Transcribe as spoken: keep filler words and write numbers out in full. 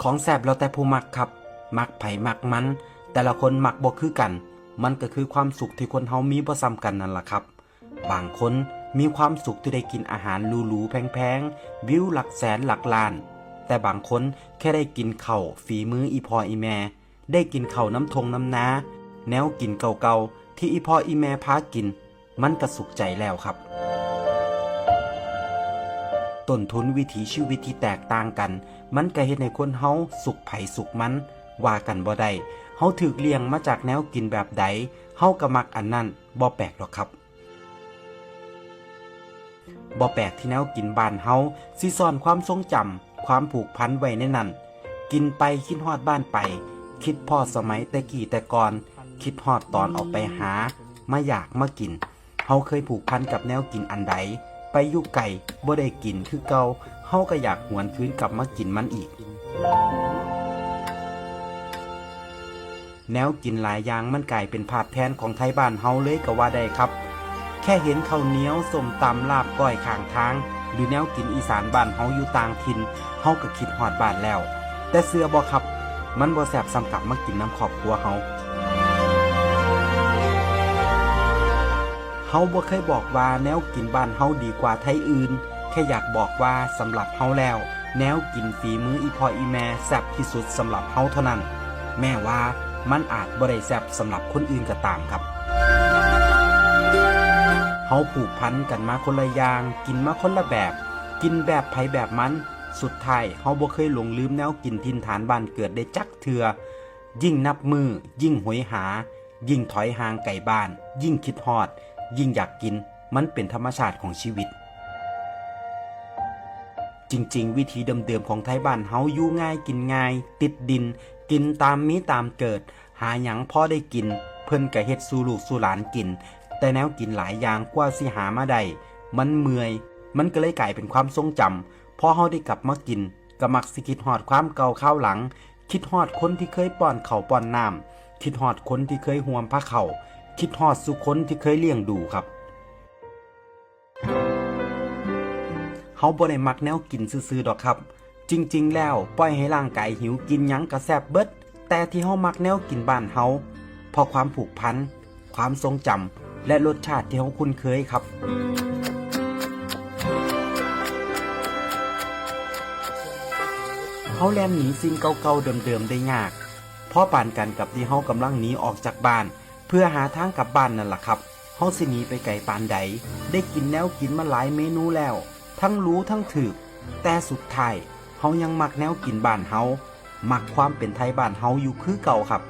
ของแซ่บแล้วแต่ผู้มักครับ มักไผมักมัน แต่ละคนมักบ่คือกัน มันก็คือความสุขที่คนเฮามีบ่ส่ำกันนั่นล่ะครับ บางคนมีความสุขที่ได้กินอาหารหรูๆแพงๆ วิวหลักแสนหลักล้าน แต่บางคนแค่ได้กินข้าวฝีมืออีพ่ออีแม่ ได้กินข้าวนำท่งนำนา แนวกินเก่าๆที่อีพ่ออีแม่พากิน มันก็สุขใจแล้วครับ ต้นทุนวิถีชีวิตที่แตกต่างกัน มันก็เฮ็ดให้คนเฮาสุขไผสุขมัน ว่ากันบ่ได้ เฮาถูกเลี้ยงมาจากแนวกินแบบใด เฮาก็มักอันนั้น บ่แปลกดอกครับ บ่แปลกที่แนวกินบ้านเฮาสิซ่อนความทรงจำ ความผูกพันไว้ในนั้น กินไปคิดฮอดบ้านไป คิดพ้อสมัยแต่กี้แต่ก่อน คิดฮอดตอนออกไปหา มาอยากมากิน เฮาเคยผูกพันกับแนวกินอันใด ไปอยู่ไกลบ่ได้กินคือเก่า เฮาก็อยากหวนคืนกลับมากินมันอีก แนวกินหลายอย่างมันกลายเป็นภาพแทนของไทบ้านเฮาเลยก็ว่าได้ครับ แค่เห็นข้าวเหนียว ส้มตำ ลาบก้อยข้างทาง หรือแนวกินอีสานบ้านเฮาอยู่ต่างถิ่น เฮาก็คิดฮอดบ้านแล้ว แต่เชื่อบ่ครับ มันบ่แซ่บส่ำกลับมากินนำครอบครัวเฮา เฮาบ่เคยบอกว่าแนวกินบ้านเฮาดีกว่าไทอื่น แค่อยากบอกว่าสำหรับเฮาแล้ว แนวกินฝีมืออีพ่ออีแม่แซ่บที่สุดสำหรับเฮาเท่านั้น แม้ว่ามันอาจบ่ได้แซ่บสำหรับคนอื่นก็ตามครับ เฮาผูกพันกันมาคนละอย่าง กินมาคนละแบบ กินแบบไผแบบมัน สุดท้ายเฮาบ่เคยหลงลืมแนวกินถิ่นฐานบ้านเกิดได้จักเทื่อ ยิ่งนับมื้อ ยิ่งโหยหา ยิ่งถอยห่างไกลบ้าน ยิ่งคิดฮอด ยิ่งอยากกิน มันเป็นธรรมชาติของชีวิต จริงๆ วิถีเดิมๆของไทบ้านเฮาอยู่ง่ายกินง่าย ติดดิน กินตามมีตามเกิด หาหยังพอได้กิน เพิ่นก็เฮ็ดสู่ลูกสู่หลานกิน แต่แนวกินหลายอย่างกว่าสิหามาได้ มันเมื่อย มันก็เลยกลายเป็นความทรงจำ พอเฮาได้กลับมากิน ก็มักสิคิดฮอดความเก่าคราวหลัง คิดฮอดคนที่เคยป้อนข้าวป้อนน้ำ คิดฮอดคนที่เคยห่วมพาข้าว คิดฮอดซุคนที่เคยเลี้ยงดูครับ เฮาบ่ได้มักแนวกินซื่อๆดอกครับ จริงๆแล้วปล่อยให้ร่างกายหิวกินหยังก็แซ่บเบิด แต่ที่เฮามักแนวกินบ้านเฮา เพราะความผูกพัน ความทรงจำ และรสชาติที่เฮาคุ้นเคยครับ เฮาแล่นหนีสิ่งเก่าๆเดิมๆได้ยาก พอปานกันกับที่เฮากำลังหนีออกจากบ้าน เพื่อหาทางกลับบ้านนั่นล่ะครับ เฮาสิหนีไปไกลปานใด ได้กินแนวกินมาหลายเมนูแล้ว ทั้งหรูทั้งถูก แต่สุดท้าย เฮายังมักแนวกินบ้านเฮา มักความเป็นไทบ้านเฮาอยู่คือเก่าครับ